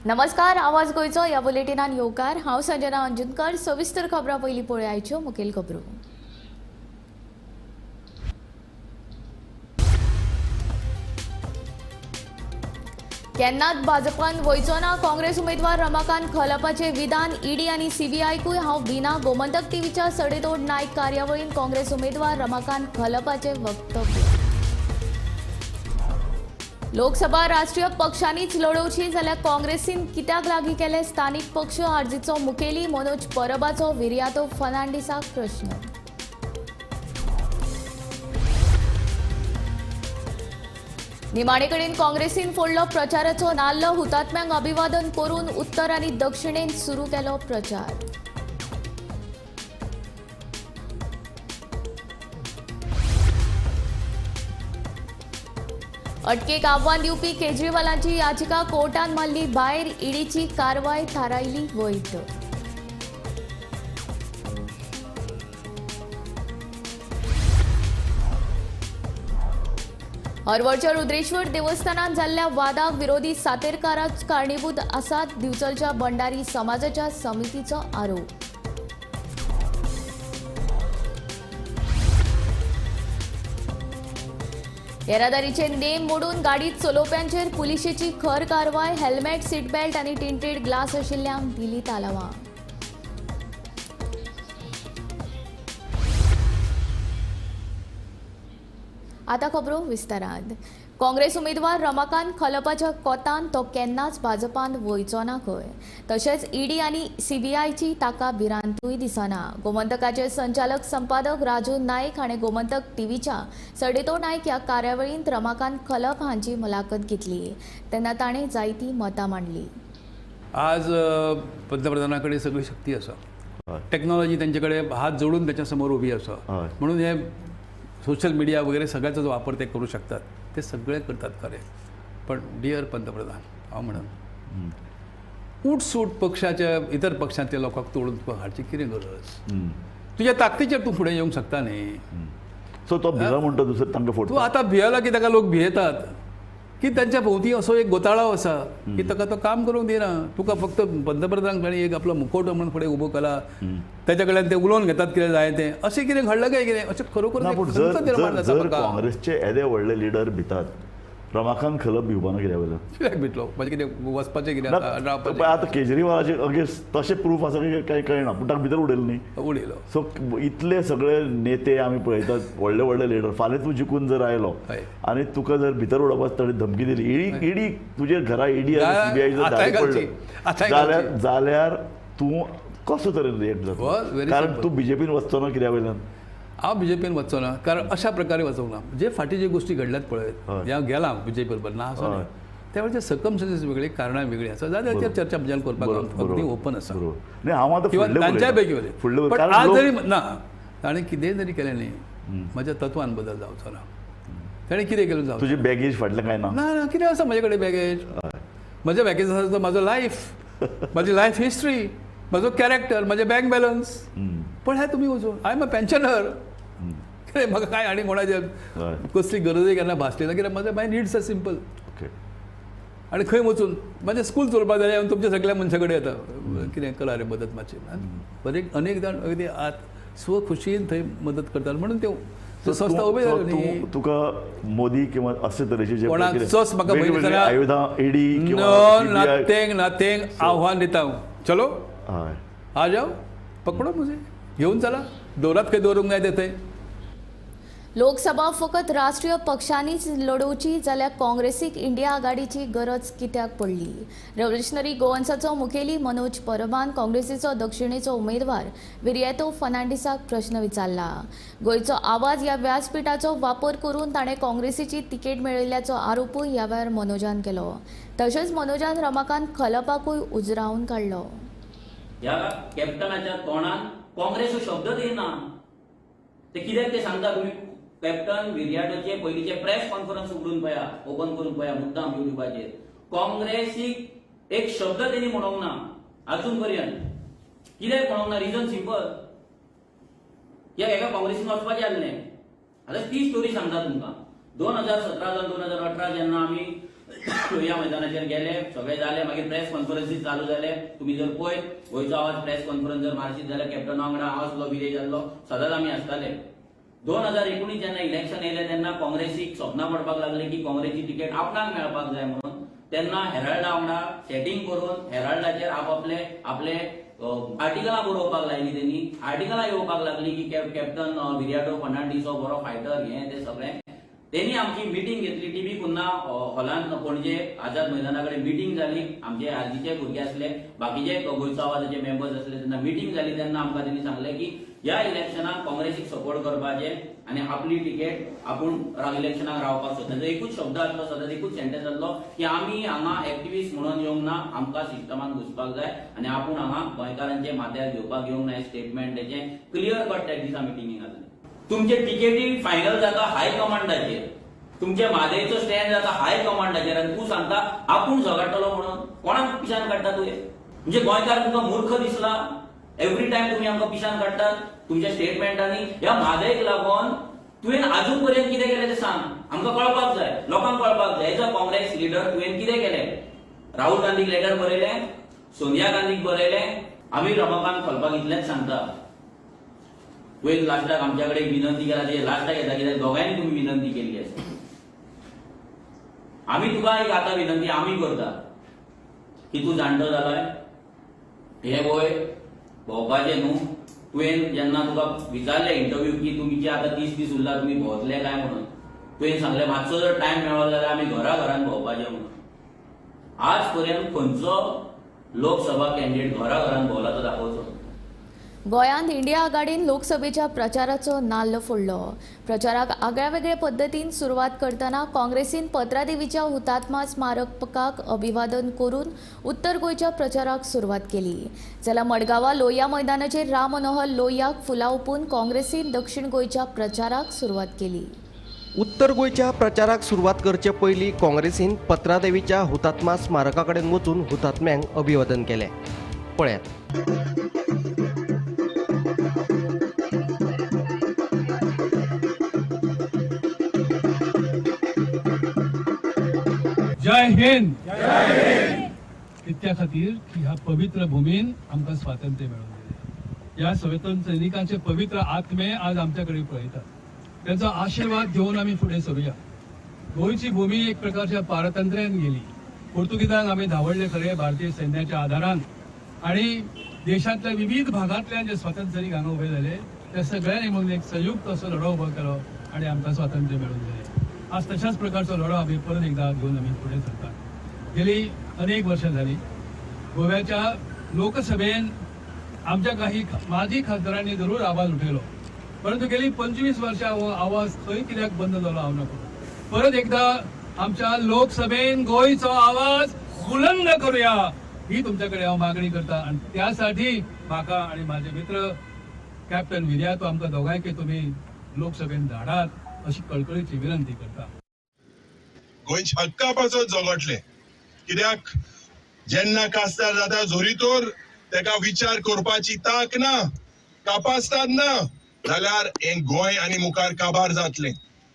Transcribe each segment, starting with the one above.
नमस्कार, आवाज गोंयचो ह्या बुलेटिनान येवकार. हांव संजना अंजुनकर. सविस्तर खबरां पयलीं पळयाच्यो मुखेल खबरो. केन्नाच भाजपान वयचो ना काँग्रेस उमेदवार रमाकांत खलपाचें विधान. ईडी आनी सीबीआयकूय हांव भिना. गोमंतक टीव्हीच्या सडेतोड नायक कार्यावळीन काँग्रेस उमेदवार रमाकांत खलपाचें वक्तव्य. लोकसभा राष्ट्रीय पक्षांनीच लढोवची जाल्यार काँग्रेसीन कित्याक लागीं केले स्थानीक पक्ष? आरजीचो मुखेली मनोज परबाचो विरियातो फर्नांडीसाक प्रश्न. निमाणे कडेन काँग्रेसीन फोडलो प्रचाराचो नाल्ल. हुतात्म्यांक अभिवादन करून उत्तर आनी दक्षिणेन सुरू केलो प्रचार. अटकेक आव्हान दिवपी केजरीवालांची याचिका कोर्टान मारली भायर. ईडीची कारवाय थारायली वैध. हरवळच्या रुद्रेश्वर देवस्थानात जाल्ल्या वादाक विरोधी सातेरकाराच कारणीभूत आसात. दिवचलच्या भंडारी समाजाच्या समितीचो आरोप. येरादारीचे नेम मोडून गाडी चलोवप्यांचेर पुलिशेची खर कारवाय. हेल्मेट, सीटबेल्ट आनी टिंटेड ग्लास आशिल्ल्यांक दिली तालावां. आतां खबरो विस्तारान. काँग्रेस उमेदवार रमाकांत खलपाच्या कोतान तो केन्नाच भाजपान वयचो ना खंय. तशेंच ईडी आनी सीबीआयची ताका भिरांतूय दिसना. गोमंतकाचे संचालक संपादक राजू नायक हाणें गोमंतक टीव्हीच्या सडेतोड नायक ह्या कार्यावळींत रमाकांत खलप हांची मुलाखत घेतली. तेन्ना ताणें जायतीं मतां मांडली. आज पंतप्रधाना कडेन सगळी शक्ती आसा, टेक्नॉलॉजी तेंचे कडेन हात जोडून तेच्या समोर उबी आसा, म्हणून हे सोशल मिडिया वगैरे सगळ्याचो वापर ते करू शकतात, ते सगळे करतात खरे. पण डियर पंतप्रधान, हांव म्हणून उठसूट पक्षाच्या इतर पक्षांतल्या लोकांक तोडून तुका हाडची कितें गरज? तुज्या ताकदीचेर तूं फुडें येवंक शकता न्ही. सो तो भिला म्हणटा दुसरें तांकां फोडटा. तूं आतां भियेला की ताका लोक भियेतात की तांच्या भोंवती असो एक गोताळो आसा की ताका तो काम करूंक दिना. तुका फक्त पंतप्रधान ताणें एक आपलो मुखवटो म्हणून फुडें उबो केला, ताच्या कडल्यान ते उलोवन घेतात कितें जाय तें. अशें कितें घडलां काय कितें अशें खरोखर? जर काँग्रेसचे येदे व्हडले लिडर भितात, रमाकांत खलप भिवपाना कित्या वयल्यान? कित्याक भितलो? म्हणजे कितें वचपाचें कितें रावपाचें? आतां केजरीवालाचे अगेन्स्ट तशें प्रूफ आसा की कांय कळना, पूण ताका भितर उडयलें न्ही, उडयलो. सो इतले सगळे नेते आमी पळयतात, व्हडले व्हडले लिडर, फाल्यां तूं जिखून जर आयलो आनी तुका जर भितर उडोवपाक ताणें धमकी दिली, ईडी ईडी तुजे घरा ईडी आनी सीबीआय जर धाडी पडलो जाल्यार तूं कसो तरेन रिएक्ट जातलो? कारण तूं बीजेपीन वचचो ना कित्या वयल्यान? हांव बीजेपीन वचचो ना, कारण अशा प्रकारे वचूंक ना. जे फाटीं जे गोश्टी घडल्यात पळयत, हांव गेलां बीजेपी बरोबर ना असो न्ही, त्या वेळचे सर्कमस्टन्सीस वेगळी, कारणां वेगळी आसा, जाल्यार ताचेर चर्चा म्हज्यान करपाक अगदी ओपन आसा. किंवा तांच्याय पैकी वेगळी. पण आज जरी ना ताणें कितेंय जरी केलें न्ही, म्हज्या तत्वान बदल जावचो ना. ताणें कितें केलें जावं? तुजी बॅगेज फाटलें कांय ना? ना, कितें आसा म्हजे कडेन बॅगेज? म्हज्या बॅगेज आसा तो म्हजो लायफ, म्हजी लायफ हिस्ट्री, म्हजो कॅरेक्टर, म्हजें बँक बॅलन्स. पण हें तुमी वचून I am a pensioner, कितें म्हाका कांय आनी कोणाचे कसली गरजूय केन्ना भासली ना, कित्याक म्हजें my needs are simple. आनी खंय वचून म्हाजें स्कूल चलोवपाक जाल्यार हांव तुमच्या सगळ्या मनशां कडेन येता, कितें करा रे मदत मातशी. बरें, अनेक जाण अगदी आत स्वखुशीन थंय मदत करतात, म्हणून त्यो संस्था उबे जाल्यो. तुका मोदी किंवा अशे तरेचे जे कोणाचोच म्हाका आयुधां ईडी नथिंग नथिंग आव्हान दिता हांव. चलो आ जाओ, पकडो मुझे, घेवन चला, दवरात खंय दवरूंक जाय ते थंय. लोकसभा फकत राष्ट्रीय पक्षांनीच लढोवची जाल्यार काँग्रेसीक इंडिया आघाडीची गरज कित्याक पडली? रेव्होल्युशनरी गोवन्साचो मुखेली मनोज परबान काँग्रेसीचो दक्षिणेचो उमेदवार विरियातो फर्नांडीसाक प्रश्न विचारला. गोंयचो आवाज ह्या व्यासपीठाचो वापर करून ताणें काँग्रेसीची तिकेट मेळयल्ल्याचो आरोपूय ह्या वेळार मनोजान केलो. तशेंच मनोजान रमाकांत खलपाकूय उजरावन काडलो. ह्या कॅप्टनाच्या तोंडान काँग्रेस हो शब्द येना, ते कित्याक ते सांगता तुमी? कॅप्टन विरियाटोचे पयलींचे प्रेस कॉन्फरन्स उगडून पळया, ओपन करून पळया मुद्दाम युट्यूबाचेर, काँग्रेसीक एक शब्द तेणी म्हणूंक ना आजून पर्यंत. कित्याक म्हणूंक ना? रिजन सिंपल, ह्या एका काँग्रेसीन वचपाचें आसलें. आतां ती स्टोरी सांगता तुमकां. 2017 जावन 2018 जेन्ना आमी लोहिया मैदानाचेर गेले, सगळे जाले, मागीर प्रेस कॉन्फरन्सीस चालू जाले. तुमी जर पळयत गोंयचो आवाज प्रेस कॉन्फरन्स जर मारशीत जाल्यार कॅप्टना वांगडा हांव आसलो, विरेश आसलो, सदांच आमी आसताले. 2019 जेन्ना इलेक्शन येयलें तेन्ना काँग्रेसीक सपनां पडपाक लागले की काँग्रेसची तिकेट आपणाक मेळपाक जाय म्हणून. तेन्ना हेराल्डा वांगडा सेटींग करून हेराल्डाचेर आपआपले आपले आर्टिकलां बरोवपाक लायली. तेणी आर्टिकलां येवपाक लागली की कॅप्टन विरियाटो फर्नांडीस हो बरो फायटर, हें तें सगळें. तेणी आमची मिटींग घेतली टीबी कुन्हा हॉलान, पणजे आझाद मैदाना कडेन मिटींग जाली. आमचे आरजीचे भुरगे आसले, बाकीचे गोंयचो आवाजाचे मेंबर्स आसले. तेन्ना मिटींग जाली तेन्ना आमकां तेणी सांगलें की ह्या इलेक्शनाक काँग्रेसीक सपोर्ट करपाचें आनी आपली तिकेट आपूण इलेक्शनाक रावपाक सोदता. तेजो एकूच शब्द आसलो, सदांच एकूच सेंटेन्स आसलो की आमी हांगा एक्टिविस्ट म्हणून येवंक ना, आमकां सिस्टमान घुसपाक जाय आनी आपूण हांगा गोंयकारांचे माथ्यार घेवपाक येवंक ना. स्टेटमेंट तेजें क्लियर कट त्या दिसा मिटिंगेक आसलें. तुमचे तिकेटी फायनल जाता हाय कमांडाचेर, तुमचे म्हादयचो स्टँड जाता हाय कमांडाचेर, आनी तूं सांगता आपूण झगडटलो म्हणून. कोणाक पिशान काडटा तुवें? म्हणजे गोंयकार तुमकां मूर्ख दिसला? एवरी टायम तुमी आमकां पिशान काडटात तुमच्या स्टेटमेंटांनी. ह्या म्हादयक लागून तुवें आजून पर्यंत कितें केलें तें सांग, आमकां कळपाक जाय, लोकांक कळपाक जाय. एज अ काँग्रेस लिडर तुवें कितें केलें? राहुल गांधीक लेटर बरयलें, सोनिया गांधीक बरयलें. आमी रमाकांत खलपाक इतलेंच सांगता, तुवें लास्टाक आमच्या कडेन विनंती केला, ते लास्टाक येता कित्याक दोगांयनी तुमी विनंती केल्ली आसा. आमी तुका एक आतां विनंती आमी करता की तूं जाणटो जालाय, हे वय भोंवपाचें न्हू. तुवें जेन्ना तुका विचारलें इंटरव्यू की तुमचे आतां 30 दीस उरला, तुमी भोंवतले काय म्हणून, तुवें सांगलें मातसो जर टायम मेळ्ळो जाल्यार आमी घरा घरान भोंवपाचें म्हणून. आज पर्यंत खंयचो लोकसभा कॅन्डिडेट घरा घरान भोंवला तो दाखोवचो. गोंयांत इंडिया आघाडीन लोकसभेच्या प्रचाराचो नाल्ल फोडलो. प्रचाराक आगळ्या वेगळे पद्दतीन सुरवात करतना काँग्रेसीन पत्रादेवीच्या हुतात्मा स्मारकाक अभिवादन करून उत्तर गोंयच्या प्रचाराक सुरवात केली. जाल्यार मडगांवां लोहिया मैदानाचेर राम मनोहर लोहियाक फुलां ओंपून काँग्रेसीन दक्षिण गोंयच्या प्रचाराक सुरवात केली. उत्तर गोंयच्या प्रचाराक सुरवात करचे पयलीं काँग्रेसीन पत्रादेवीच्या हुतात्मा स्मारका कडेन वचून हुतात्म्यांक अभिवादन केलें. पळयात. जय हिंद. इतक्या खातीर की ह्या पवित्र भूमीन आमकां स्वातंत्र्य मेळोवन दिलें. ह्या स्वातंत्र्य सैनिकांचे पवित्र आत्मे आज आमच्या कडेन पळयतात, त्यांचो आशीर्वाद घेवन आमी फुडें सरुया. गोंयची भूमी एक प्रकारच्या पारतंत्र्यान गेली. पोर्तुगीजांक आमी धांवडले खरे भारतीय सैन्याच्या आधारान, आणि देशांतल्या विविध भागांतल्यान जे स्वातंत्र्य सैनिक हांगा उबे जाले त्या सगळ्यांनी म्हणून एक संयुक्त असो लढो उबो केलो आणि आमकां स्वातंत्र्य मेळोवन दिलें. आज तशाच प्रकारचो लढो आमी परत एकदा घेवन आमी फुडें सरतात. गेली अनेक वर्षां झाली गोव्याच्या लोकसभेन आमच्या काही माजी खासदारांनी जरूर आवाज उठयलो, परंतु गेली 25 वर्षां हो आवाज खंय कित्याक बंद जालो हांव नको. परत एकदा आमच्या लोकसभेन गोंयचो आवाज बुलंद करूया ही तुमच्याकडे हांव मागणी करता. आणि त्यासाठी म्हाका आणि माझे मित्र कॅप्टन विरियातो आमकां दोगांयकय तुमी लोकसभेन धाडात अशी कळकळीची विनंती करता. गोंयच्या हक्का पासत झगडले, कित्याक जेन्ना कास्तार जाता जोरीतोर तेका विचार करपाची तांक ना, कापास्ताद ना, जाल्यार हें गोंय आनी मुखार काबार जातलें.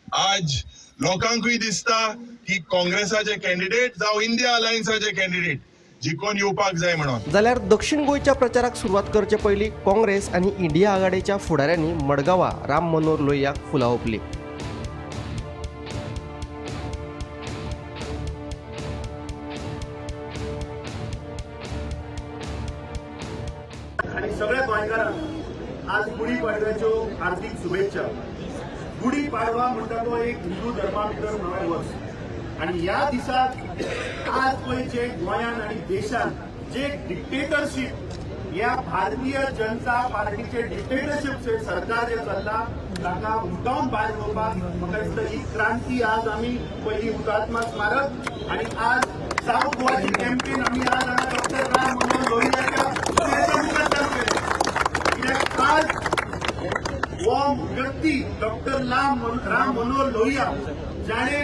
आज लोकांकूय दिसता की काँग्रेसाचे कॅन्डिडेट जावं इंडिया अलायन्साचे कॅन्डिडेट जिखून येवपाक जाय म्हणून. जाल्यार दक्षिण गोंयच्या प्रचाराक सुरवात करचे पयलीं काँग्रेस आनी इंडिया आघाडीच्या फुडाऱ्यांनी मडगांवां राम मनोहर लोहियाक फुलां ओंपलीं. आणि सगळ्या गोंयकारांक आज गुढी पाडव्याच्यो हार्दिक शुभेच्छा. गुढी पाडवा म्हणटा तो एक हिंदू धर्मा भितर नवें वर्स, आनी ह्या दिसाक आज पळय जे गोंयान आनी देशान जे डिक्टेटरशीप ह्या भारतीय जनता पार्टीचे डिक्टेटरशीप सरकार जे चल्ला ताका उठावन भायर उडोवपाक म्हाका दिसता ही क्रांती आज आमी पयली हुतात्मा स्मारक आनी आज सावथ गोवाची कॅम्पेन आमी आज हांगा डॉक्टर राम मनोहर लोहियाच्या मुखार चालू केली. कित्याक आज हो व्यक्ती डॉक्टर राम मनोहर लोहिया जाणे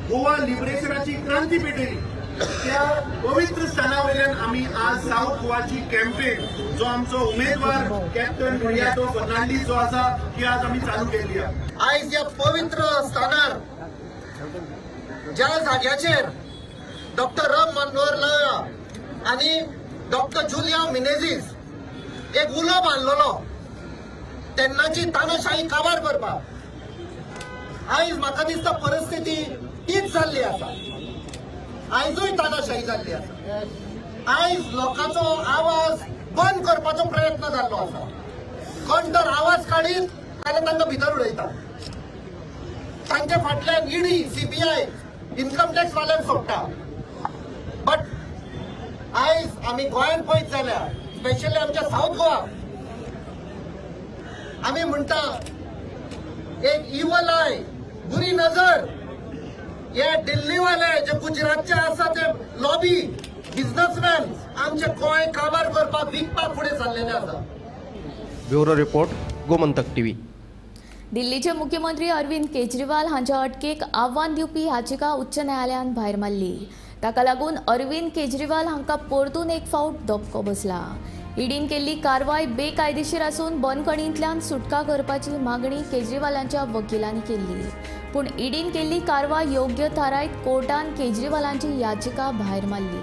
गोवा लिबरेशनाची क्रांती पेटयली त्या पवित्र स्थाना वयल्यान आमी आज सावथ गोवाची कॅम्पेन जो आमचो उमेदवार कॅप्टन विरियातो फर्नांडीस जो आसा ती आज आमी चालू केल्ली आसा. आयज ह्या पवित्र स्थानार ज्या जाग्याचेर डॉक्टर राम मनोहर लोहिया आनी डॉक्टर जुलिया मिनेझीस एक उलो बांदलेलो तेन्नाची तानाशाही काबार करपाक, आयज म्हाका दिसता परिस्थिती तीच जाल्ली आसा. आयजूय तानाशाही जाल्ली आसा. आयज लोकांचो आवाज बंद करपाचो प्रयत्न जाल्लो आसा. कोण तर आवाज काडीत जाल्यार तांकां भितर उडयता. तांच्या फाटल्यान ईडी, सीबीआय, इन्कम टॅक्स वाल्यांक सोडटा. बट आयज आमी गोंयांत पळयत जाल्यार स्पेशली आमच्या सावथ गोवा आमी म्हणटा एक इवल I, बुरी नजर हे दिल्लीवाले जे गुजरातचे आसा ते लॉबी बिझनेसमॅन आमचे गोंय काबार करपाक, विकपाक फुडें सरलेले आसा. Bureau report, Gomantak TV. दिल्लीचे मुख्यमंत्री अरविंद केजरीवाल हांच्या अटकेक आव्हान दिवपी याचिका उच्च न्यायालयान भायर मारली. ताका लागून अरविंद केजरीवाल हांकां परतून एक फावट धपको बसला. ईडीन केल्ली कारवाय बेकायदेशीर आसून बंदखणींतल्यान सुटका करपाची मागणी केजरीवालांच्या वकिलांनी केल्ली. पूण ईडीन केल्ली कारवाय योग्य थारायत कोर्टान केजरीवालांची याचिका भायर मारली.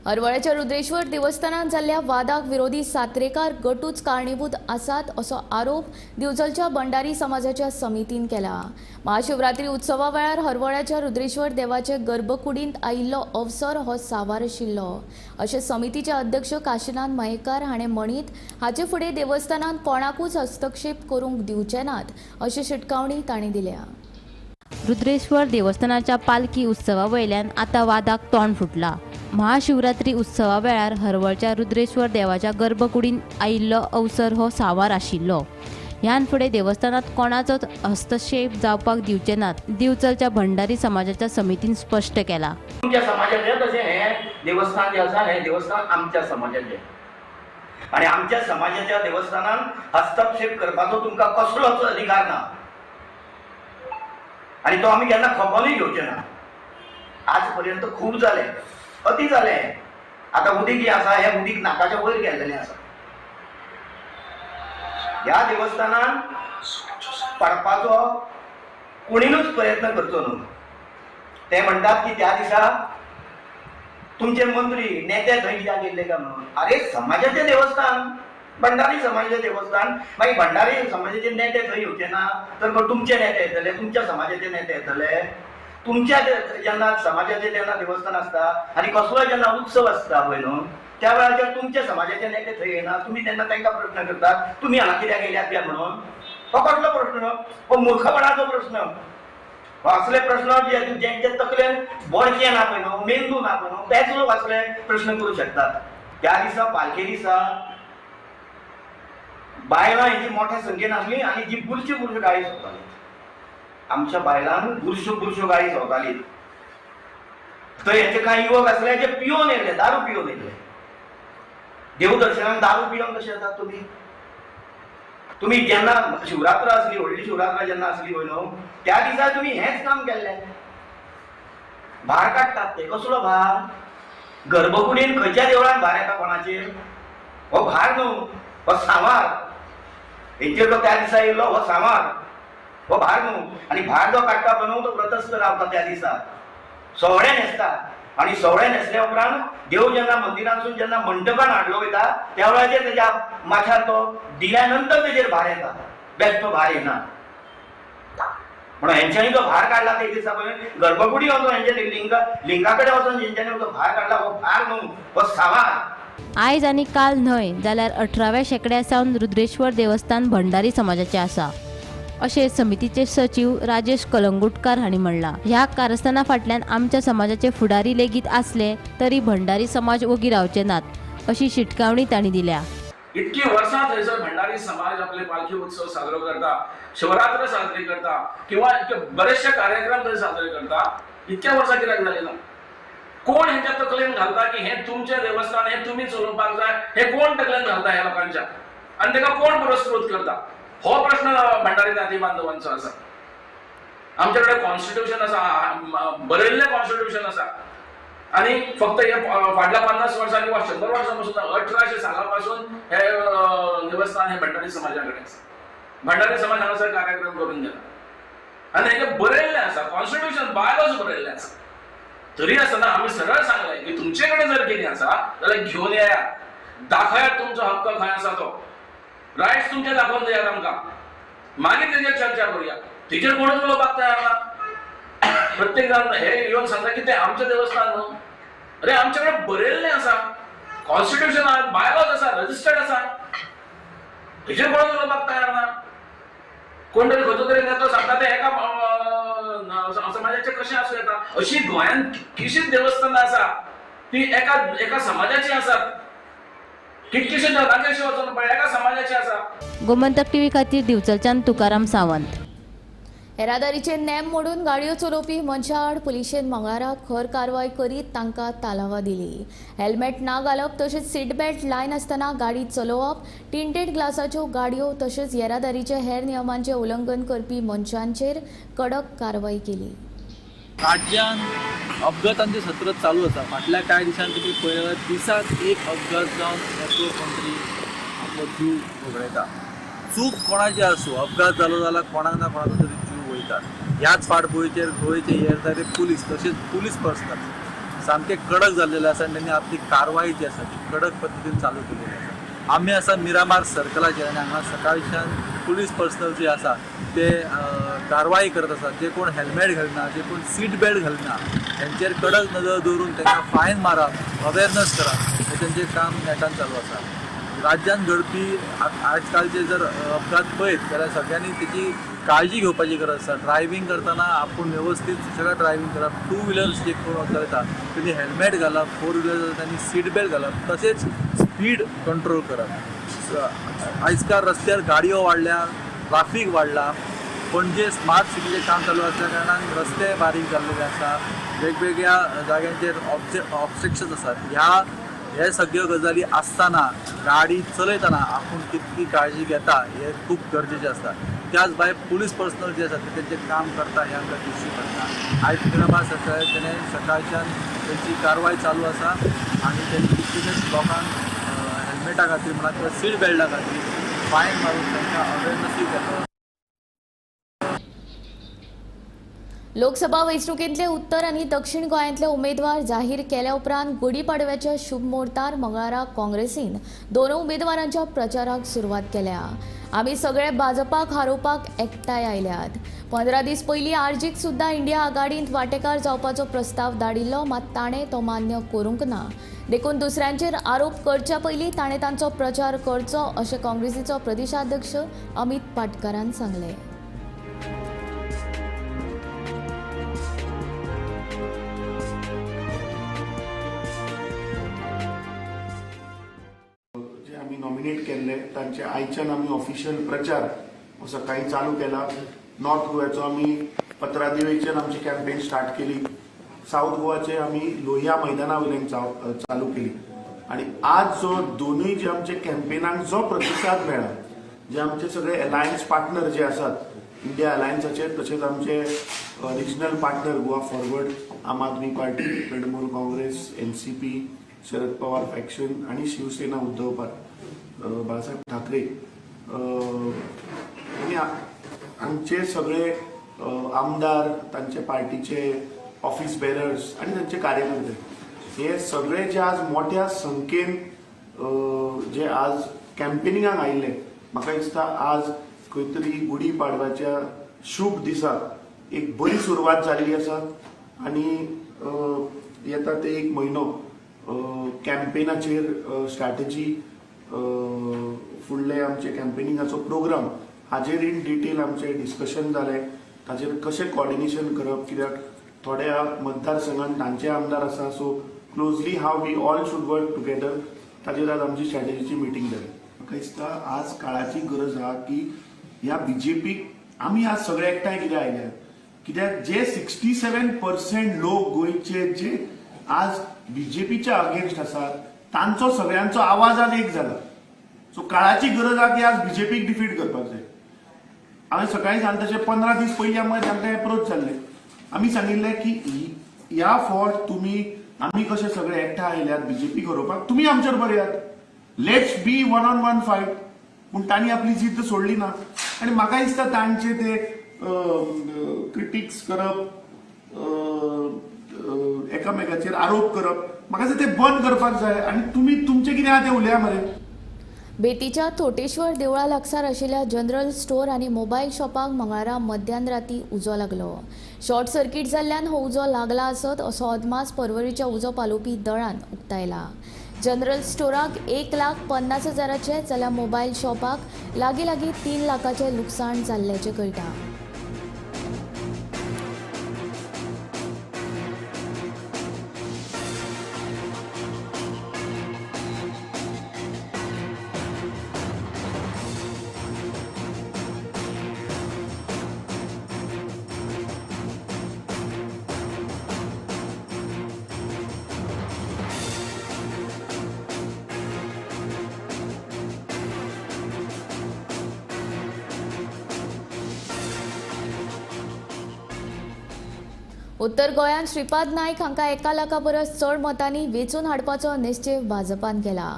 हरवळ्याच्या रुद्रेश्वर देवस्थानात जाल्ल्या वादाक विरोधी सात्रेकार गटूच कारणीभूत आसात असो आरोप दिवचलच्या भंडारी समाजाच्या समितीन केला. महाशिवरात्री उत्सवा वेळार हरवळ्याच्या रुद्रेश्वर देवाचे गर्भकुडींत आयिल्लो अवसर हो सावार आशिल्लो अशें समितीचे अध्यक्ष काशीनाथ मयेकार हाणें म्हणीत हाचे फुडें देवस्थानांत कोणाकूच हस्तक्षेप करूंक दिवचे नात अशी शिटकावणी तांणी दिल्या. रुद्रेश्वर देवस्थानाच्या पालखी उत्सवा वयल्यान आतां वादाक तोंड फुटला. महाशिवरात्री उत्सवा वेळार हरवळच्या रुद्रेश्वर देवाच्या गर्भकुडीन आयिल्लो अवसर हो सावार आशिल्लो. ह्यान फुडें देवस्थानात कोणाचोच हस्तक्षेप जावपाक दिवचे नात दिवचलच्या भंडारी समाजाच्या समितीन स्पश्ट केला. आमच्या समाजाचे तशें हें देवस्थान जें आसा हें देवस्थान आमच्या समाजाचें आनी आमच्या समाजाच्या देवस्थानान हस्तक्षेप करपाचो तुमकां कसलोच अधिकार ना आनी तो आमी केन्ना खपोनूय घेवचे ना. आज पर्यंत खूब जालें, अती जालें. आतां उदीक जें आसा हें उदीक नाकाच्या वयर गेल्लेलें आसा. ह्या देवस्थानान पडपाचो कोणीनूच प्रयत्न करचो न्हू. ते म्हणटात की त्या दिसा तुमचे मंत्री नेते थंय कित्याक गेल्ले काय म्हणून. अरे समाजाचें देवस्थान, भंडारी समाजाचें देवस्थान, मागीर भंडारी समाजाचे नेते थंय येवचे ना तर मग तुमचे नेते येतले, तुमच्या समाजाचे नेते येतले. तुमच्या जेन्ना समाजाचे जेन्ना देवस्थान आसता आनी कसलोय जेन्ना उत्सव आसता पळय न्हू त्या वेळाचेर तुमच्या समाजाचे नेते थंय येना, तुमी तेन्ना तांकां प्रश्न करतात तुमी हांगा कित्याक येयल्यात काय म्हणून. हो कसलो प्रश्न? हो मूर्खपणाचो प्रश्न. हो असले प्रश्न जे जेंच्या तकलेन बोडके ना पळय न्हू, मेंदू ना पळय न्हू, तेच लोक असले प्रश्न करूं शकतात. त्या दिसा पालखे दिसा बायलां हेजी मोठ्या संख्येन आसली आनी जी बुरशी बुरश्यो गाळी सोदताली. आमच्या बायलांक बुरश्यो बुरश्यो गाळी सोदताली. तर हेचे कांय युवक आसले जे पियोन येयले, दारू पियोन येयले. देवदर्शनाक दारू पियोन कशें येतात तुमी? तुमी जेन्ना शिवरात्र आसली, व्हडली शिवरात्र जेन्ना आसली पळय न्हू त्या दिसा तुमी हेंच काम केल्लें. भार काडटात ते. कसलो भार? गर्भकुडीन खंयच्या देवळान भार येता कोणाचेर? हो भार न्हू, हो सांवार. हेंचेर तो त्या दिसा येयलो हो सांवार, हो भार न्हू. आनी भार जो काडटा पळय न्हू तो व्रतस्थ रावता त्या दिसा, सवळें न्हेसता आनी सवळें न्हेसल्या उपरांत देव जेन्ना मंदिरांतसून जेन्ना मंटपान हाडलो वयता त्या वेळाचेर तेज्या माथ्यार तो दिल्या नंतर तेजेर भार येता, बेश्टो भार येना. म्हणून हेंच्यांनी जो भार काडला ते दिसा पळय गर्भकुडी वचून हेंच्या लिंगा कडेन वचून हेंच्यांनी जो भार काडला हो भार न्हू, हो सांवार. आयज आनी काल न्हय जाल्यार 18व्या शेंकड्या सावन रुद्रेश्वर देवस्थान भंडारी समाजाचें आसा अशें समितीचे सचीव राजेश कलंगुटकार हांणी म्हणलां. ह्या कारस्थाना फाटल्यान आमच्या समाजाचे फुडारी लेगीत आसले तरी भंडारी समाज ओगी रावचे नात अशी शिटकावणी तांणी दिल्या. इतकी वर्सां थंयसर भंडारी समाज आपले पालखी उत्सव साजरो करता, शिवरात्र साजरी करता किंवा बरेचशे कार्यक्रम थंय साजरे करता. इतक्या वर्सां कित्याक जालें ना? कोण हेंच्या तकलेन घालता की हें तुमचें देवस्थान, हें तुमी चलोवपाक जाय? हें कोण तकलेन घालता ह्या लोकांच्या आनी ताका कोण पुरस्कृत करता? हो प्रश्न भंडारी जाती बांधवांचो आसा. आमचे कडेन कॉन्स्टिट्युशन आसा, बरयल्लें कॉन्स्टिट्युशन आसा. आनी फक्त हे फाटल्या 50 वर्सां किंवा 100 वर्सां पासून 1800 साला पासून हे देवस्थान हे भंडारी समाजा कडेन आसा. भंडारी समाज हांगासर कार्यक्रम करून गेला आनी हेजें बरयल्लें आसा, कॉन्स्टिट्युशन बायलॉज बरयल्लें आसा. तरी आसतना आमी सरळ सांगलें की तुमचे कडेन जर कितें आसा जाल्यार घेवन येयात, दाखयात तुमचो हक्क खंय आसा तो, रायट्स तुमचे दाखोवन दियात आमकां, मागीर तेजेर चर्चा करुया. तेजेर कोणूच उलोवपाक तयार ना. प्रत्येक जाण हे येवन सांगता की तें आमचें देवस्थान न्हू. अरे आमचे कडेन बरयल्लें आसा, कॉन्स्टिट्युशन आसा, बायलॉज आसा, रजिस्टर्ड आसा, तेजेर कोणूच उलोवपाक तयार ना. कोण तरी खंयचो तरी नेतो सांगता ते एका समाजाचें कशें आसूं येता. अशी गोंयांत कितलींशींच देवस्थानां आसा ती एका एका समाजाची आसात, कितलींशीं नागेशी वचून पळय एका समाजाची आसा. गोमंतक टीव्ही खातीर दिवचलच्यान तुकाराम सावंत. येरादारीचे नेम मोडून गाडयो चलोवपी मनशां आड पुलिशेन मंगळारा खर कारवाय करीत तांकां तालावां दिली. हेल्मेट ना घालप तशेंच सीट बेल्ट लायनासतना गाडी चलोवप, टिंटेड ग्लासाच्यो गाडयो तशेंच येरादारीचे हेर नियमांचें उल्लंघन करपी मनशांचेर कडक कारवाय केली. राज्यांत अपघातांचे सत्र चालू आसा. फाटल्या कांय दिसांनी तुमी पळयलें जाल्यार दिसाक एक अपघात जावन एकलो कोण तरी आपलो जीव वगडायता. चूक कोणाची आसूं, अपघात जालो जाल्यार कोणाक ना कोणाचो तरी जीव वयता. ह्याच फाटभुंयेचेर गोंयचे येरादारी पुलीस तशेंच पुलीस पर्सनल सामके कडक जाल्लेले आसा आनी तेणी आपली कारवाय जी आसा ती कडक पद्दतीन चालू केलेली आसा. आमी आसा मिरामार सर्कलाचेर आनी हांगा सकाळच्यान पुलीस पर्सनल जे आसा ते कारवाय करत आसात. जे कोण हेल्मेट घालना, जे कोण सीट बेल्ट घालना हेंचेर कडक नदर दवरून तांकां फायन मारप, अवेरनस करप हें तेंचें काम नेटान चालू आसा. राज्यांत घडपी आजकालचे जर अपघात पळयत जाल्यार सगळ्यांनी तेची काळजी घेवपाची गरज आसा. ड्रायव्हींग करतना आपूण वेवस्थीत सुशेगाद ड्रायव्हींग करप, टू व्हिलर्स जे कोण चलयता तेणी हेल्मेट घालप, फोर व्हिलर्स तांणी सीट बेल्ट घालप, तशेंच स्पीड कंट्रोल करप. आयजकाल रस्त्यार गाडयो वाडल्या, ट्राफीक वाडला, पणजे स्मार्ट सिटीचें काम चालू आसल्या कारणान रस्ते बारीक जाल्लेले आसा, वेगवेगळ्या जाग्यांचेर ऑब्स्ट्रक्शन्स आसात. ह्या हे सगळ्यो गजाली आसतना गाडी चलयतना आपूण कितकी काळजी घेता हें खूब गरजेचें आसता. त्याच भायर पुलीस पर्सनल जे आसा ते तेंचें काम करता हें आमकां दिश्टी पडटा. आयज मिरामार सरकार तेणें सकाळच्यान तेंची कारवाय चालू आसा आनी तेणी कितलेशेच लोकांक हेल्मेटा खातीर म्हणा किंवा सीट बेल्टा खातीर फायन मारून तांकां अवेरनसूय केलो. लोकसभा वेंचणुकेंतले उत्तर आनी दक्षिण गोंयांतले उमेदवार जाहीर केल्या उपरांत गुढीपाडव्याच्या शुभ मुहूर्तार मंगळारा काँग्रेसीन दोन उमेदवारांच्या प्रचाराक सुरवात केल्या. आमी सगळे भाजपाक हारोवपाक एकठांय आयल्यात. 15 दीस पयलीं आरजीक सुद्दां इंडिया आघाडींत वांटेकार जावपाचो प्रस्ताव धाडिल्लो, मात ताणें तो मान्य करूंक ना. देखून दुसऱ्यांचेर आरोप करच्या पयलीं ताणें तांचो प्रचार करचो अशें काँग्रेसीचो प्रदेशाध्यक्ष अमित पाटकारान सांगलें. नॉमिनेट केल्ले तांचे आयच्यान आमी ऑफिशियल प्रचार सकाळी चालू केला. नॉर्थ गोव्याचो आमी पत्रादेवीच्यान आमची कॅम्पेन स्टार्ट केली, साऊथ गोवाचे आमी लोहिया मैदाना वयल्यान चालू केली आनी आज जो दोनूय जे आमचे कॅम्पेनाक जो प्रतिसाद मेळ्ळा, जे आमचे सगळे अलायन्स पार्टनर जे आसात इंडिया अलायन्साचे, तशेंच आमचे regional partner Goa Forward, Aam Aadmi Party, Trinamool Congress, NCP, Sharad Pawar faction आनी शिवसेना उद्धव बाळासाहेब ठाकरे आनी आमचे सगळे आमदार, तांचे पार्टीचे ऑफिस बेरर्स आनी तांचे कार्यकर्ते हे सगळे जे आज मोठ्या संख्येन जे आज कॅम्पेनिंगाक आयिल्ले, म्हाका दिसता आज खंय तरी गुढी पाडव्याच्या शुभ दिसा एक बरी सुरवात जाल्ली आसा आनी येता ते एक म्हयनो कॅम्पेनाचेर स्ट्रॅटेजी, फुडले आमचे कॅम्पेनिंगाचो प्रोग्राम हाजेर इन डिटेल आमचें डिस्कशन जालें. ताजेर कशें कॉर्डिनेशन करप, कित्याक थोड्या मतदारसंघान तांचे आमदार आसा, so closely how we all should work together ताजेर आज आमची स्ट्रॅटेजीची मिटींग जाली. म्हाका दिसता आज काळाची गरज आहा की ह्या बीजेपीक आमी आज सगळे एकठांय कित्याक आयल्यात, कित्याक जे 67% लोक गोंयचे जे आज बीजेपीच्या अगेन्स्ट आसात तांचो सगळ्यांचो आवाज आज एक जाला. सो काळाची गरज आहा की आज बीजेपीक डिफीट करपाक जाय. हांवें सकाळी सांगलें तशें 15 दीस पयलीं आमकां तांकां एप्रोच जाल्ले, आमी सांगिल्लें की ह्या फावट तुमी आमी कशे सगळे एकठांय आयल्यात बीजेपी हरोवपाक, तुमी आमच्या बरोबर येयात, let's be one on one fight. पूण तांणी आपली जिद्द सोडली ना आनी म्हाका दिसता तांचे ते क्रिटिक्स करप, एकामेकाचेर आरोप करप, म्हाका दिसता ते बंद करपाक जाय. आनी तुमी तुमचें कितें आहा तें उलया मरे. बेतीच्या थोटेश्वर देवळा लागसार आशिल्ल्या जनरल स्टोर आनी मोबायल शॉपाक मंगळारा मध्यान राती उजो लागलो. शॉर्ट सर्किट जाल्ल्यान हो उजो लागला आसत असो अदमास पर्वरीच्या उजो पालोवपी दळान उक्तायला. जनरल स्टोराक 1,50,000 जाल्यार मोबायल शॉपाक लागीं लागीं 3 लाखाचें लुकसाण जाल्ल्याचें कळटा. उत्तर गोंयांत श्रीपाद नायक हांकां 1 लाखा परस चड मतांनी वेंचून हाडपाचो निश्चेव भाजपान केला.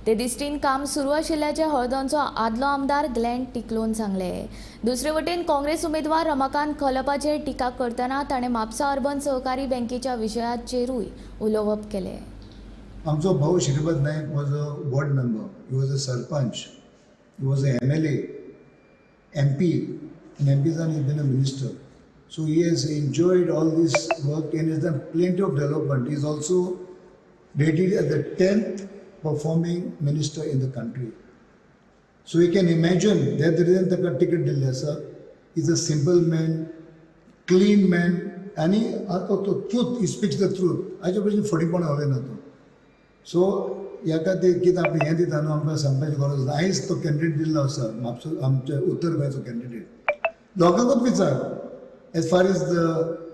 ते दिश्टीन काम सुरू आशिल्ल्याचें हळदोणचो आदलो आमदार ग्लॅन टिकलोन सांगलें. दुसरे वटेन काँग्रेस उमेदवार रमाकांत खलपाचेर टिका करतना ताणें म्हापसा अर्बन सहकारी बँकेच्या विशयाचेरूय उलोवप केलें. आमचो भाऊ Shripad Naik was a ward member, he was a sarpanch, he was a MLA, MP, and MP जावन he been a minister. So he has enjoyed all this work and has done plenty of development. He is also rated as the 10th performing minister in the country. So you can imagine that the reason the ticket दिल्लें आसा. He is a simple man, clean man, आनी तो truth, he speaks the truth. हाचे भशेन फटीपणां उलयना तो. So ह्या खातीर कितें आपणें हें दिता न्हू, आमकां सांगपाची गरज ना. आयज तो कॅन्डिडेट दिल्लो आसा म्हापसो, आमच्या उत्तर गोंयचो कॅन्डिडेट. लोकांकूच विचार as far as the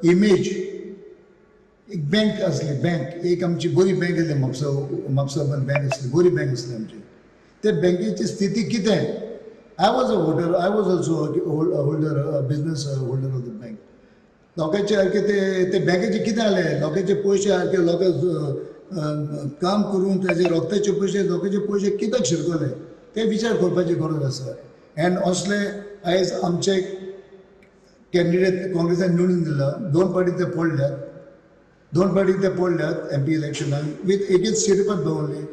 image, एक बँक आसली, बँक एक आमची बरी बँक आसली, म्हापसा म्हापसा अर्बन बँक आसली, बरी बँक आसली आमची. ते बँकेची स्थिती कितें? I was a voter, I was also holder, business holder of the bank. लोकांचे सारके ते बँकेचे कितें जालें? लोकांचे पयशे सारके लोकां काम करून ताजे रक्ताचे पयशे, लोकांचे पयशे कित्याक शिरकले ते विचार करपाची गरज आसा. एंड असले आयज आमचे कॅन्डिडेट काँग्रेसान निवडून दिला, 2 फावटी ते पडल्यात, 2 फावटी ते पडल्यात एम पी इलेक्शनाक with against Shripad only.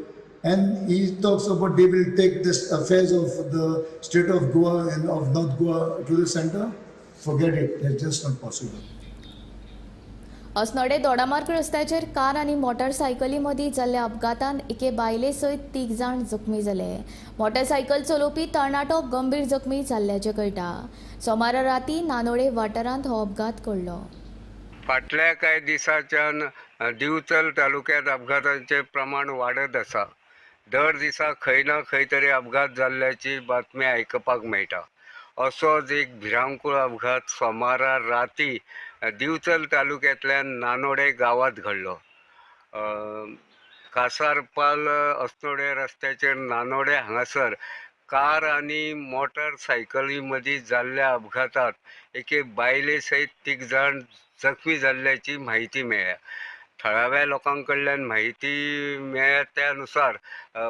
And he talks about they will take this affairs of the state of Goa and of North Goa to the centre. Forget it, it's just not possible. Assonora Dodamarg रस्त्याचेर car आनी मोटरसायकली मदीं जाल्ल्या अपघातान एके बायले सयत 3 जाण जखमी जाले. मोटरसायकल चलोवपी तरणाटो गंभीर जखमी जाल्ल्याचें कळटा. सोमारा राती नानोडे वाठारांत हो अपघात घडलो. फाटल्या कांय दिसांच्यान दिवचल तालुक्यांत अपघातांचें प्रमाण वाडत आसा. दर दिसा खंय ना खंय तरी अपघात जाल्ल्याची बातमी आयकपाक मेळटा. असोच एक भिरांकूळ अपघात सोमारा राती दिवचल तालुक्यांतल्या नानोडे गांवांत घडलो. कासारपाल अस्नोडे रस्त्याचेर नानोडे हांगासर कार आनी मोटरसायकली मदीं जाल्ल्या अपघातांत एके बायले सयत 3 जाण जखमी जाल्ल्याची म्हायती मेळ्ळ्या. थळाव्या लोकां कडल्यान म्हायती मेळ्ळ्या त्या नुसार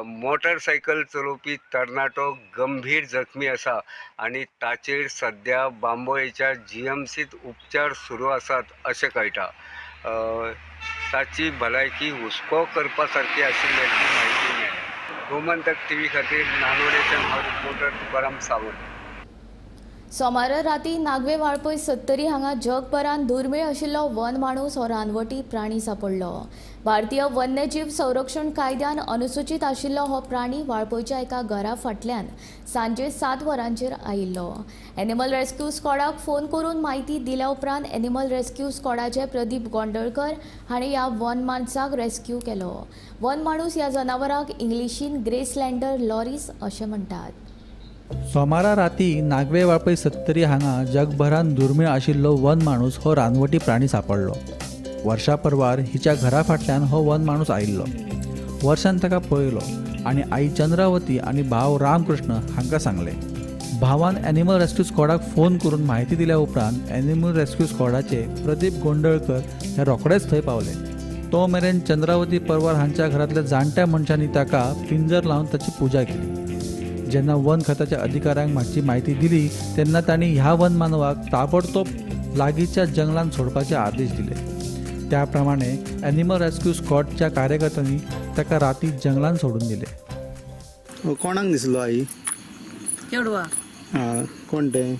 मोटरसायकल चलोवपी तरणाटो गंभीर जखमी आसा आनी ताचेर सद्या बांबोळेच्या जीएमसींत उपचार सुरू आसात अशें कळटा. ताची भलायकी हुस्को करपा सारकी आशिल्ल्याची म्हायती मेळ्ळ्या. गोमंतक टीव्ही खातीर नानोडेच्यान हांव रिपोर्टर तुकाराम सावंत. सोमारा राती नागवे वाळपय सत्तरी हांगा जगभरांत दुर्मीळ आशिल्लो वन माणूस हो रानवटी प्राणी सापडलो. भारतीय वन्यजीव संरक्षण कायद्यान अनुसूचित आशिल्लो हो प्राणी वाळपयच्या एका घरा फाटल्यान सांजे 7 वरांचेर आयिल्लो. एनिमल रेस्क्यू स्क्वॉडाक फोन करून म्हायती दिल्या उपरांत एनिमल रेस्क्यू स्क्वॉडाचे प्रदीप गोंडळकर हांणी ह्या वन माणसाक रेस्क्यू केलो. वन माणूस ह्या जनावराक इंग्लिशीन ग्रेसलँडर लॉरीस अशें म्हणटात. सोमारा राती नागवे वाळपय सत्तरी हांगा जगभरांत दुर्मीळ आशिल्लो वन माणूस हो रानवटी प्राणी सापडलो. वर्षा परवार हिच्या घरा फाटल्यान हो वन माणूस आयिल्लो. वर्षान ताका पळयलो आनी आई चंद्रावती आनी भाव रामकृष्ण हांकां सांगलें. भावान एनिमल रेस्क्यू स्क्वॉडाक फोन करून म्हायती दिल्या उपरांत एनिमल रेस्क्यू स्क्वॉडाचे प्रदीप गोंडळकर हे रोखडेच थंय पावले. तो मेरेन चंद्रावती परवार हांच्या घरांतल्या जाणट्या मनशांनी ताका पिंजर लावन ताची पुजा केली. जेन्ना वन खात्याच्या अधिकाऱ्यांक हाची म्हायती दिली तेन्ना तांणी ह्या वनमानवाक ताबडतोब लागींच्या जंगलांत सोडपाचे आदेश दिले. त्या प्रमाणे ॲनिमल रेस्क्यू स्क्वॉडच्या कार्यकर्त्यांनी ताका राती जंगलांत सोडून दिले. कोणाक दिसलो आई? चेडवा. हां, कोण तें?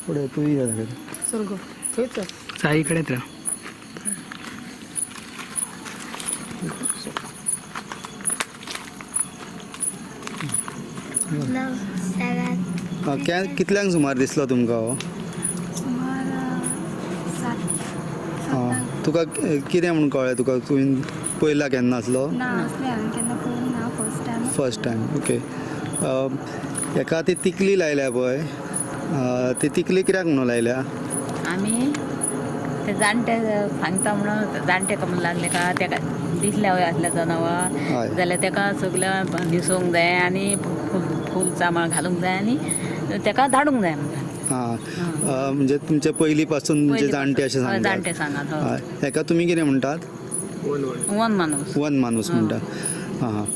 फुडें तूं साईकडेच राव. कितल्यांक सुमार दिसलो तुमकां हो? आं, तुका कितें म्हूण कळ्ळें? तुका तुवें पयला केन्ना आसलो? First time. Okay. हेका ती तिकली लायल्या पळय, ती तिकली कित्याक म्हणून लायल्या? आमी ते जाणटे सांगता म्हणून जाणटे कमून लागले का तेका दिसल्या वय असल्या जनावर जाल्यार तेका सगळ्या न्हिसोवंक जाय आनी फूल चामाळ घालूंक जाय आनी तेका धाडूंक जाय म्हणटा. हां, म्हणजे तुमचे पयलीं पासून म्हणजे जाणटे अशें सांगतात? जाणटे सांगात. हेका तुमी कितें म्हणटात? वन माणूस. वन माणूस म्हणटा. हां हां,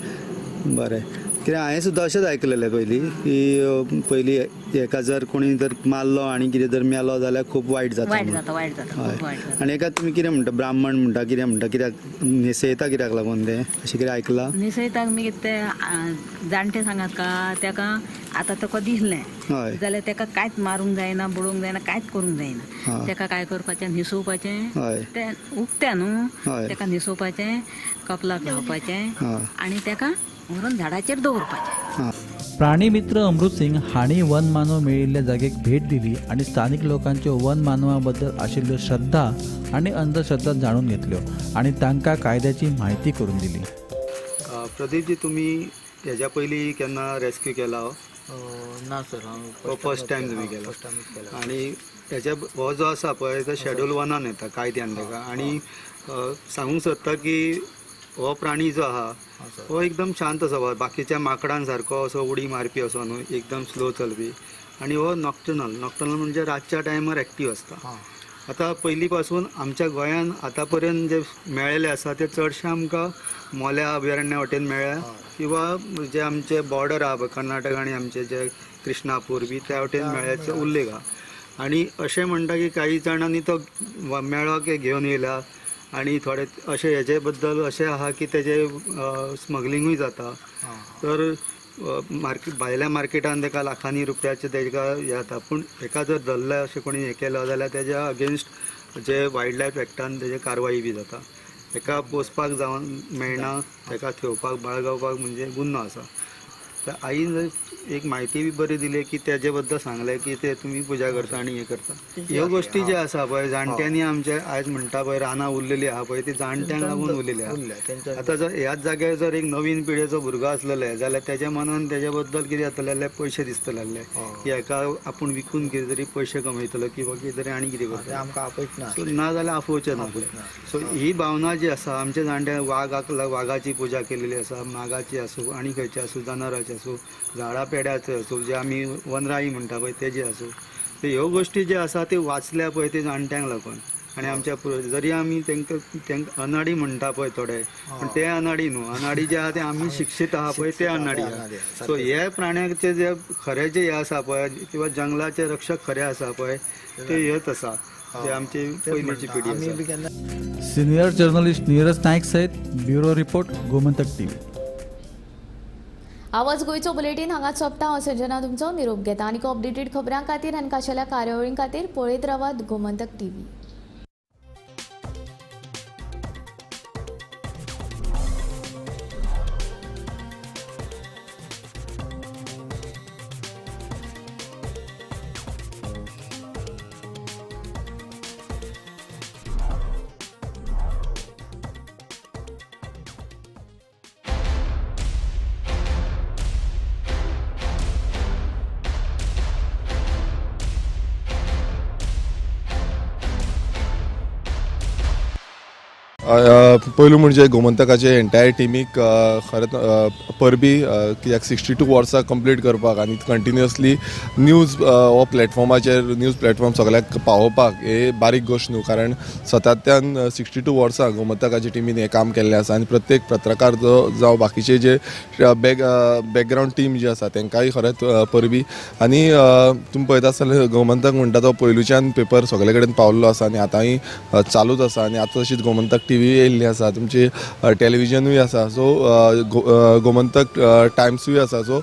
बरें. कित्याक हांवें सुद्दां अशेंच आयकलेलें पयलीं की पयलीं हेका जर कोणी जर मारलो आनी कितें जर मेलो जाल्यार खूब वायट जाता. वायट जाता, वायट जाता, खूब वायट जाता. आनी हेका तुमी कितें म्हणटा? ब्राह्मण म्हणटा, कितें म्हणटा? कित्याक न्हेसयता कित्याक लागून तें अशें कितें आयकलां? न्हेसयता मागीर ते जाणटे सांगात का तेका आतां तुका दिसलें जाल्यार तेका कांयच मारूंक जायना, बडोवंक जायना, कांयच करूंक जायना. तेका काय करपाचें? न्हेसोवपाचें. तें उकतें न्हू, तेका न्हेसोवपाचें, कपलाक लावपाचें आनी तेका व्हरून झाडाचेर दवरपाचें. प्राणीमित्र अमृत सिंग हांणी वनमानव मेळिल्ल्या जागेक भेट दिली आनी स्थानीक लोकांच्यो वनमानवा बद्दल आशिल्ल्यो श्रद्धा आनी अंधश्रद्धा जाणून घेतल्यो आनी तांकां कायद्याची म्हायती करून दिली. प्रदीपजी, तुमी हेज्या पयलीं केन्ना रेस्क्यू केला? ना सर, हांव फर्स्ट टायम तुमी केला. आनी हेज्या हो जो आसा पळय तो शेड्यूल वनान येता कायद्यान तेका. आनी सांगूंक सोदता की हो प्राणी जो आहा हो एकदम शांत आसा, बाकीच्या माकडां सारको असो उडी मारपी असो न्हू, एकदम स्लो चलपी. आनी हो नॉक्टर्नल, नॉक्टर्नल म्हणजे रातच्या टायमार एक्टीव आसता. आतां पयलीं पासून आमच्या गोंयान आतां पर्यंत जे मेळ्ळेले आसा ते चडशे आमकां मोल्या अभयारण्या वटेन मेळ्ळ्या किंवा जे आमचे बॉर्डर आहा पळय कर्नाटक आनी आमचे जे कृष्णापूर बी त्या वटेन मेळ्ळ्याचो उल्लेख आहा. आनी अशें म्हणटा की काही जाणांनी तो मेळ्ळो की घेवन येयला आनी थोडे अशें हेजे बद्दल अशें आहा की तेजे स्मगलिंगूय जाता. तर मार्केट भायल्या मार्केटान तेका लाखांनी रुपयाचे तेका हें जाता. पूण हेका जर धरलें अशें कोणी हें केलो जाल्यार तेज्या अगेन्स्ट जे वायल्ड लायफ एक्टान तेजे कारवाई बी जाता. हेका पोसपाक जावन मेळना, तेका थेवपाक बाळगावपाक म्हणजे गुन्हो आसा. तर आईन एक म्हायती बी बरी दिली की तेजे बद्दल सांगलें की ते तुमी पुजा करता आनी हें करता. ह्यो गोश्टी ज्यो आसा पळय जाणट्यांनी आमचे आयज म्हणटा पळय रानां उरलेली आहा पळय ती जाणट्यांक लागून उरलेली आहा. आतां जर ह्याच जाग्यार जर एक नवीन पिळगेचो भुरगो आसलेले जाल्यार तेज्या मनान तेज्या बद्दल कितें जातलें जाल्यार पयशे दिसतले आसले की हेका आपूण विकून कितें तरी पयशे कमयतलो किंवा कितें तरी आनी कितें करतलो, आमकां आपयतना ना जाल्यार आपोवचें ना. सो ही भावना जी आसा आमच्या जाणट्यांक वागाची पुजा केलेली आसा, नागाची आसूं आनी खंयची आसूं, जनावराची आसूं, झाडां पेड्याचे आसूं, जे आमी वनराई म्हणटा पळय तेजे आसूं, ते ह्यो गोश्टी ज्यो आसा त्यो वाचल्या पळय ते जाणट्यांक लागून. आनी आमच्या जरी आमी तांकां तांकां अनाडी म्हणटा पळय थोडे, पूण ते अनाडी न्हू, अनाडी जे आहा ते आमी शिक्षीत आहा पळय ते अनाडी आहा. सो हे प्राण्याचे जे खरे जे हे आसा पळय किंवा जंगलाचे रक्षक खरे आसा पळय ते हेच आसा जे आमची पयलींची पिढी आसा. सिनियर जर्नलिस्ट नीरज नायक सयत ब्युरो रिपोर्ट, गोमंतक टीव्ही. आवाज गोंयचो बुलेटीन हांगाच सोंपता. हांव संजना तुमचो निरोप घेता. आनी अपडेटेड खबरां खातीर आनी खाशेल्या कार्यावळीं खातीर पळयत रावात गोमंतक टीव्ही. पयलू म्हणजे गोमंतकाचे एंटायर टिमीक खरेंच परबी, कित्याक 62 वर्सां कंप्लीट करपाक आनी कंटिन्युअसली न्यूज हो प्लॅटफॉर्माचेर, न्यूज प्लॅटफॉर्म सगळ्याक पावोवपाक हे बारीक गोश्ट न्हू, कारण सतत्यान 62 वर्सां गोमंतकाच्या टिमीन हें काम केल्लें आसा. आनी प्रत्येक पत्रकार जो जावं बाकीचे जे बॅकग्रावंड टीम जी आसा तांकांय खरेंच परबी. आनी तुमी पळयता आसतले, गोमंतक म्हणटा तो पयलूच्यान पेपर सगळे कडेन पावल्लो आसा आनी आतांय चालूच आसा. आनी आतां तशीच गोमंतक टीव्ही येयल्ली आसा, तुमची टेलिविजनूय आसा, सो गोमंतक टायम्सूय आसा, सो